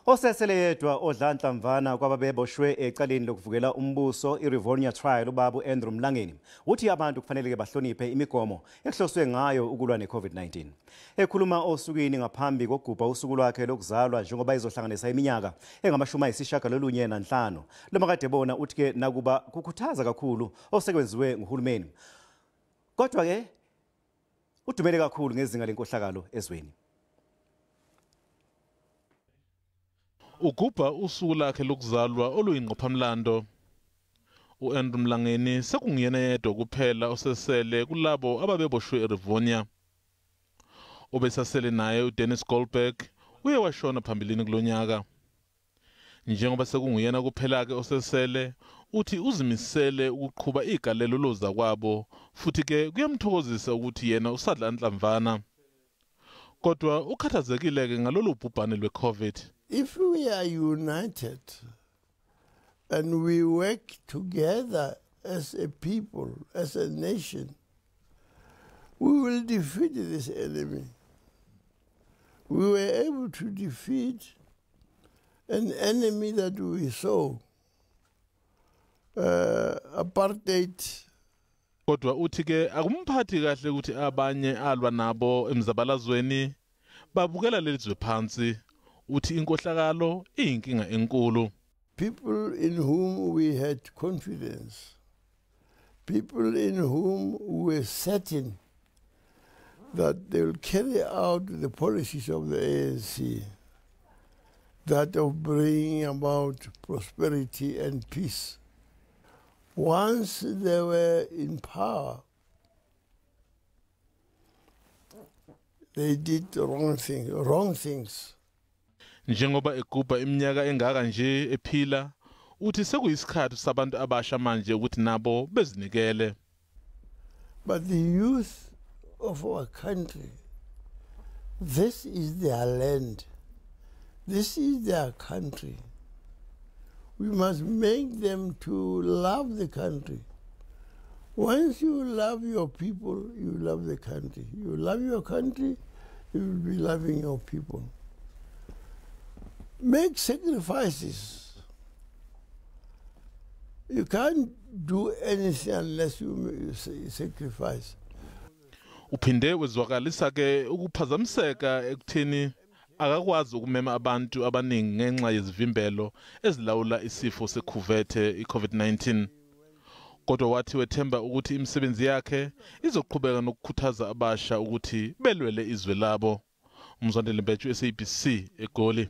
Osesele yedwa odla nhlamvana kwababeboshwe ecaleni lokuvukela umbuso iRivonia Trial ubaba Andrew Mlangeni uthi abantu kufanele ke bahloniphe imigomo ekuhloswe ngayo ukulwa neCovid-19. Ekhuluma osukwini ngaphambi kokugubha usuku lwakhe lokuzalwa njengoba izohlanganisa iminyaka engama-95. Lo makadebona uthi ke nakuba kukhuthaza kakhulu osekwenziwe nguhulumeni, kodwa ke udumele kakhulu ngezinga lenkohlakalo ezweni. Ugubha usuku lakhe lokuzalwa oluyingqophamlando. U-Andrew Mlangeni sekunguyena yedwa kuphela osesele kulabo ababeboshwe eRivonia. Obesasele naye uDennis Goldberg uye washona phambilini kulonyaka. Njengoba sekunguyena kuphela ke osesele, uthi uzimisele ukuqhuba igalelo lozakwabo futhi ke kuyamthokozisa ukuthi yena usadla nhlamvana. Kodwa ukhathazekile ke ngalolu bhubhane lweCovid. If we are united and we work together as a people, as a nation, we will defeat this enemy. We were able to defeat an enemy that we saw, apartheid. Kodwa uthi ke akumphathi kahle ukuthi abanye alwa nabo emzabalazweni babukela lelizwe phansi. Uthi inkohlakalo iyinkinga enkulu. People in whom we had confidence, people in whom we were certain that they will carry out the policies of the ANC, that of bringing about prosperity and peace. Once they were in power, they did wrong things. Njengoba egubha iminyaka engaka nje ephila, uthi sekuyisikhathi sabantu abasha manje ukuthi nabo bezinikele. But the youth of our country, this is their land, this is their country. We must make them to love the country. Once you love your people, you love the country. You love your country, you will be loving your people. Make sacrifices. You can't do anything unless you sacrifice. Uphinde wezwakalisa ke ukuphazamiseka ekutheni akakwazi ukumema abantu abaningi ngenxa yezivimbelo ezilawula isifo sekhuvethe iCovid-19. Kodwa wathi wethemba ukuthi imisebenzi yakhe izoqhubeka nokukhuthaza abasha ukuthi belwele izwe labo. Umzwandile Mbeju, SABC, eGoli.